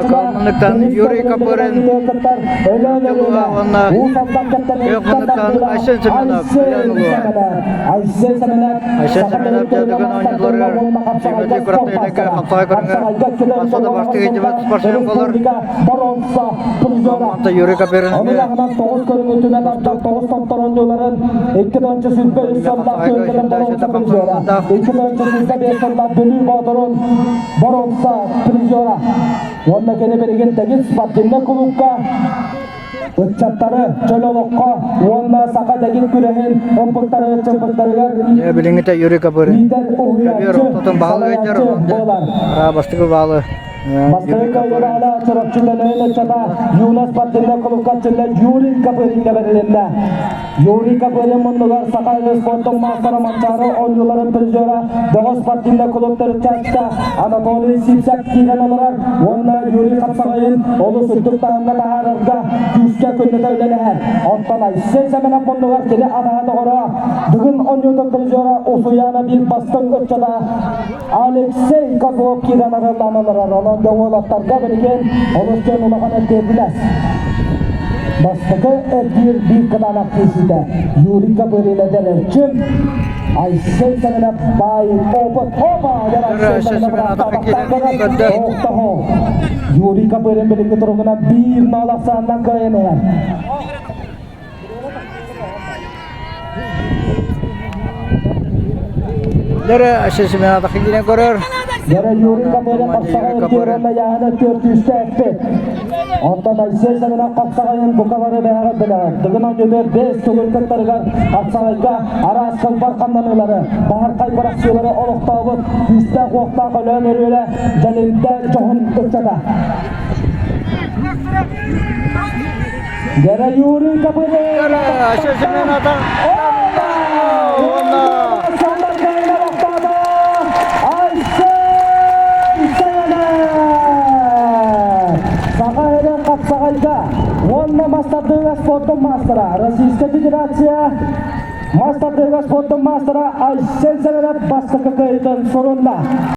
Коммуниктан Юрий Копырин, Дьулуһа уонна Кыах Айсен Семенов Өлөөн улууһа. Айсен Семенов дьадыгын оонньууларыгар Сүүмэрдии күрэхтэһиилэргэ хапсаҕай көрүҥэр хас да бастыҥ илдьибит спортсмен буолар. Онтон Юрий Копырин эмиэ Боруонса призера уонна кини билигин Дэгит спортивнай кулуупка ыччаттары чөл олоххо уонна саха дэгит күрэһин ымпыктары чымпыктарыгар Билиҥҥитэ Юрий Копырин иитэр Көбүөр уһуйааччы ортотун баһылык ыйдар салайааччы буолар. Бастакы баалы Бастакы кыайыылааҕа Чурапчы Төлөйүн ыччата Юна спортивнай кулуупка аччылла Юрий Копыринга бэрилиннэ. Юрий Копырин муннугар Саха спортун маастара Манчаары оонньууларын призера Бөҕө спортивнай кулууп төрүттээччитэ Анатолий Сивцев киирэн олорор уонна Юрий Хапсаҕайын олус үрдүк таһымҥа таһаарарга күүскэ күннэтэ үлэлэһэр. Оттон Айсен Семенов муннугар кини атаһа доҕоро бүгүн оонньуутун призера Усуйаана биир бастыҥ ыччата Алексей Козлов киирэн арыаллаан олорор. Онон да уолаттарга билигин олус диэн улахан эппиэтинэс. Бастакы эргиир биир кытаанах киирсиитэ Юрий Копырин эдэр эрчим Айсен Семенов баай опыт опа Айсен Семенов Юрий Копырин билиҥҥи туругунан биир нал ахсаанынан кыайан иһэр. Дөрө Семенов киирэн көрөр. Дөрө Юрий Копырин хапсаҕай өттүөрэн айаһына түөрт үстэ эппит. Онтон Айсен Семенов хапсаҕайын бука бары бэйэҕит билэҕит. Дыгын оонньуутугар бэс төгүл кыттарыгар хапсаҕайга араас кылбар хамнаныылары, баһархай бырахсыылары олохтообут күүстээх-уохтаах Өлөөн өрүөлэ Дьэлиҥдэ дьоһун ыччата. Дөрө Юрий Копырин! Айсен Семенов уонна Саха эрэ хапсаҕайга уонна мастардыыга спортун маастара Российская Федерация мастардыыга спортун маастара Айсен Семенов бастакы кыайыытын сурунна.